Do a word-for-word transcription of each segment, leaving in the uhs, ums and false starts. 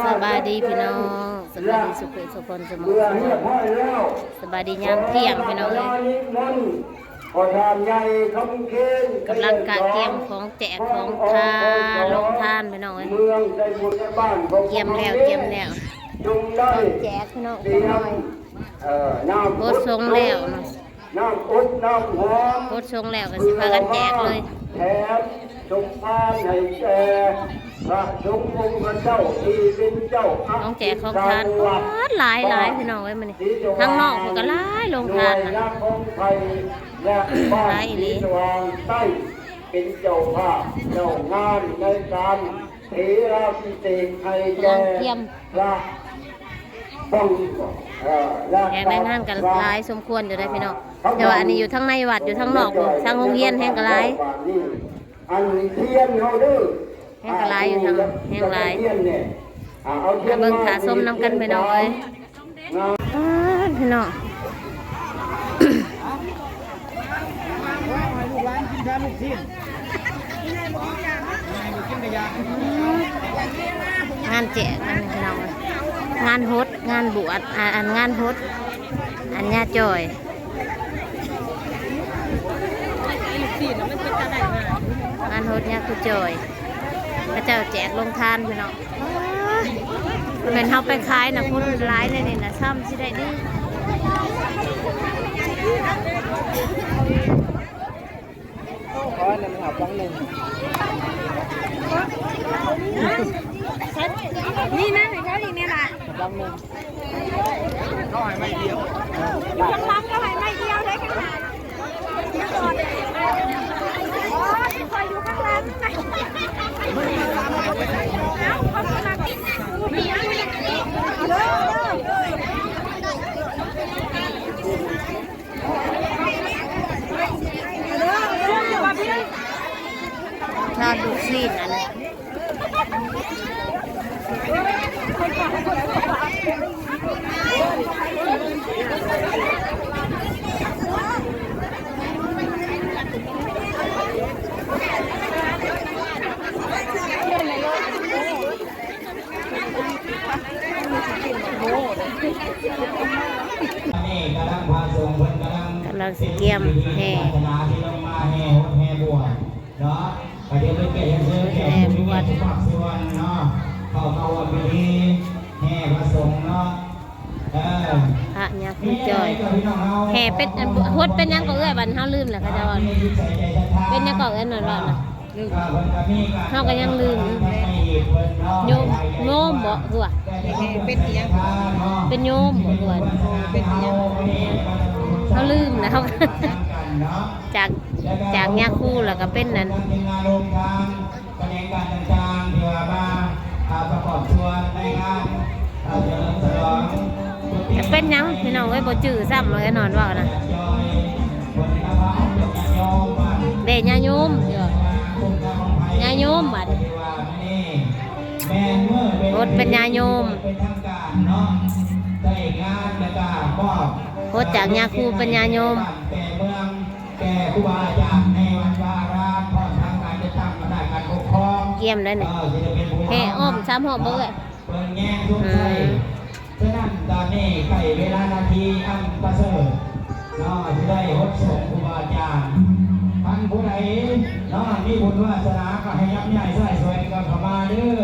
สบายดีพี่น้อง สบายดีสุขสุขคนสมองสมอง สบายดียามเที่ยงพี่น้องเอ้ย ขอทานใหญ่คำเคน กำลังกะเตรียมของแจกของทานลงทานพี่น้องเอ้ย เมืองใจบุญในบ้านของ เตรียมแล้ว เตรียมแล้ว จงได้ ของแจกพี่น้อง เตรียม เอ่อ น้ำ โอ้ ทรงแล้วเนาะ น้ำอบน้ำหอม โอ้ ทรงแล้วก็สิพากันแจกเลย แถมสมภารให้แก่พระสงฆ์องค์พระเจ้าที่เป็นเจ้า ของแจกของทาน หลายหลายพี่น้องเอ้ย มื้อนี้ ทางนอกเพิ่นก็หลายลงทาน หน่วย นะ ละของไทยและบ้าน หลายอีหลี ศรีสว่างใต้ เป็นเจ้าภาพเจ้างานในการเถราภิเษกให้แก่ กำลังเตรียม พระ แขกในงานกันหลายสมควรอยู่ได้พี่น้อง แต่ว่าอันนี้อยู่ทางในวัด อยู่ทางนอก ทางโรงเรียนแฮงก็หลาย อันเทียนเฮาเด้อ แฮงก็หลายอยู่ทาง แฮงหลาย เทียนเนี่ย อ่า เอาเทียน มาเบิ่งถ่าชมนำกันพี่น้องเอ้ย งาน อ้าพี่น้อง งานแจกอันนี้พี่น้อง งานหด งานบวช อ่า อันงานหด อันย่าจ่อย งานหดย่าครูจ่อย เขาเจ้าแจกลงทานพี่น้อง แม่นเฮาไปขายนะ คนหลายเลยนี่นะ ซ้ำสิได้ดี ขอหนึ่งครับ ต้องหนึ่ง นี่นั่งให้เขาอีกเนี่ยล่ะ ต้องหนึ่ง ข้างหลังก็ให้ไม่เดียวเลยค่ะ โอ้ยคอยอยู่ข้างหลัง ทอดลูกชิ้นอันนี้ นี่กำลังพระสงฆ์เพิ่นกำลัง กำลังสิเตรียมแห่ ศาสนาที่ลงมาแห่หดแห่บวชเนาะ ก็เดี๋ยวไปแก่ยังเชิญแก่ผู้มีเกียรติทุกภาคส่วนเนาะ เข้ามาร่วมพิธีแห่พระสงฆ์เนาะ เออ พระเนี่ยคือจ่อย แห่เป็น หดเป็นหยังก็เอื้อยบัดเฮาลืมแหละเขาเจ้าว่า เป็นหยังก็เอื้อยนั่นว่านะ เฮาก็ยังลืม โยม โยมบ่ หัว เป็นอิหยัง เป็นโยมบ่ หัว เป็นอิหยัง เฮาลืมแล้ว จาก จากยาคูแล้วก็เป็นนั่น แผนกการต่างๆที่ว่ามา อ่า ประกอบส่วนในงาน อ่า เฉลิมฉลอง เป็นหยังพี่น้องเอ้ย บ่จื้อซ้ำเลยนอนเว้านะ เด้ญาโยม ญาโยมบัด โพสต์เป็นญาโยม เป็นทางการเนาะ ได้งานแล้วก็มอบ โพสต์จากญาครูเป็นญาโยม แต่เมือง แก่ครูบาอาจารย์ในวัดวาอาราม พร้อมทั้งการจัดตั้งอำนาจการปกครอง เยี่ยมเลยนี่ เออ ที่จะเป็นผู้ แห่อ้อมสามรอบบ่เอื้อย เปิดแง่งสงสัย อืม ฉะนั้นตอนนี้ใกล้เวลานาทีอันประเสริฐเนาะ ที่ได้หดสงครูบาอาจารย์ ท่านผู้ใดเนาะ มีบุญวาสนาก็ให้ยับย้ายสายสวยกันเข้ามาเด้อ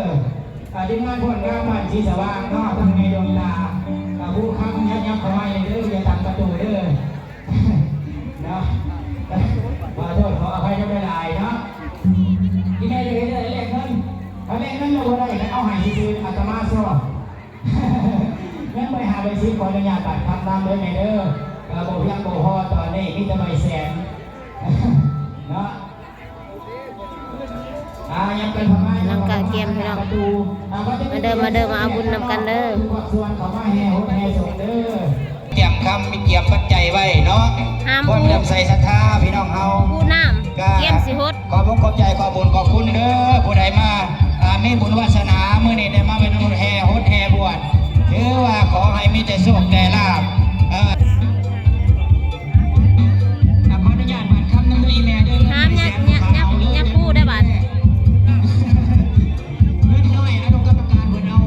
อ่า ทีมงานพลงามบ้านสีสว่างเนาะ ทั้งในดวงตา อ่า ผู้ค้ำยับยับเข้ามาเด้อ อย่าตัดประตูเด้อ เนาะ ขอโทษขออภัยนำหลายๆเนาะ ที่แม่จะเห็นได้เลขเงิน ถ้าเลขเงินเราบ่ได้ก็เอาให้ซื่อๆ อาตมาซอ ยังไปหาไปซื้อ ขออนุญาตบาดคำนำเด้อแม่เด้อ เออ บ่เพียงบ่พอตอนนี้มีแต่ใบแสน เนาะ อ่า ยังเป็นพม่า น้ำกะเกียมพี่น้อง ประตู อ่า มาเด้อ มาเด้อ มาเอาบุญนำกันเด้อ ส่วนเขามาแห่หดแห่สงเด้อ เตรียมคำเตรียมปัจจัยไว้เนาะ ห้าม ความเลื่อมใสศรัทธาพี่น้องเฮา ผู้น้ำ ก็ เตรียมสิหด ขอบคุณขอบใจขอบบุญขอบคุณเด้อ ผู้ใดมา อ่า มีบุญวาสนามื้อนี้ได้มาเป็นบุญแห่หดแห่บวช ถือว่าขอให้มีแต่โชคแต่ลาภ เออ อ่ะ ขออนุญาตบาดคำนำเด้ออีแม่เด้อ ห้ามยัก ยัก ยัก ยักผู้ได้บาด เงินน้อยนะ กรรมการเพิ่นเอา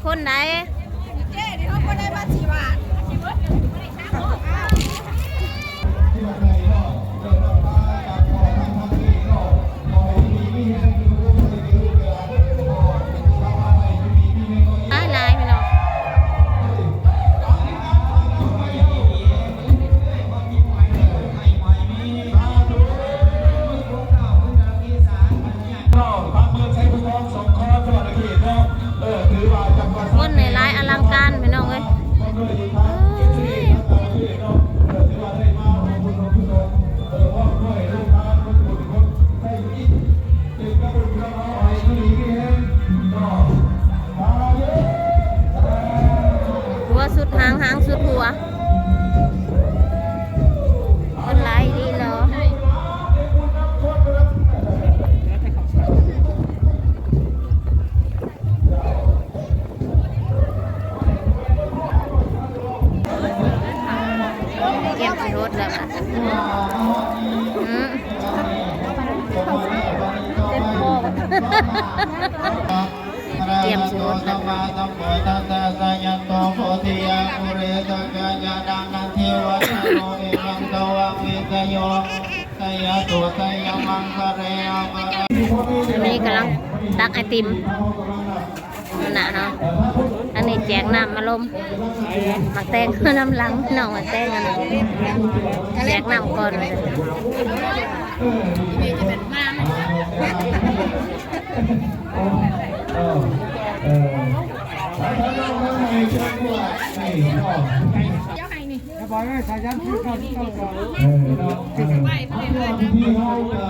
คนไหน หลายหลายพี่น้อง คนหลายๆ อลังการพี่น้องเอ้ย หัวสุดหาง หางสุดหัว คนหลายอีหลีเหรอ เตรียมสิฮดแล้วค่ะ อืม เตรียมสิฮดแล้ว อันนี้กำลังตักไอติม นั่นน่ะเนาะ อันนี้แจกน้ำมาลม หมากแตง น้ำหลัง น้องหมากแตงอันนั้น แจกน้ำก่อน เออเนาะ เออ เออ พิธีเฮาก็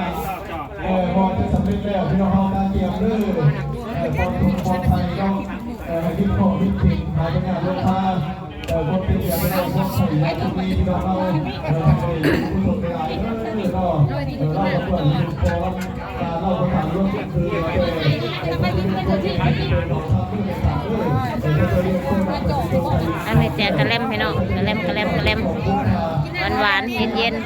เออ พอจะสำเร็จแล้ว พี่น้องเฮาก็เตรียมเด้อ เออ ความทุกข์ความภัยเนาะ เออ ให้คิดขอคิดถึง หาปัญญาลดพา เออ ความเป็นอย่างนั้น ความสวยงามตรงนี้ พี่น้องเฮา เออ ให้ได้ผู้ชมได้หลายเด้อเนาะ เออ เราก็ควรมีความ อันนี้แจกกะแลมพี่น้อง กะแลม กะแลม กะแลม หวานๆ เย็นๆ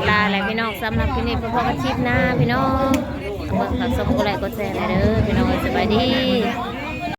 ลาแหละพี่น้อง สำหรับคลิปนี้พบกันคลิปหน้าพี่น้อง เบิ่งฝากส่งกดไลค์กดแชร์หน่อยเด้อพี่น้อง สบายดี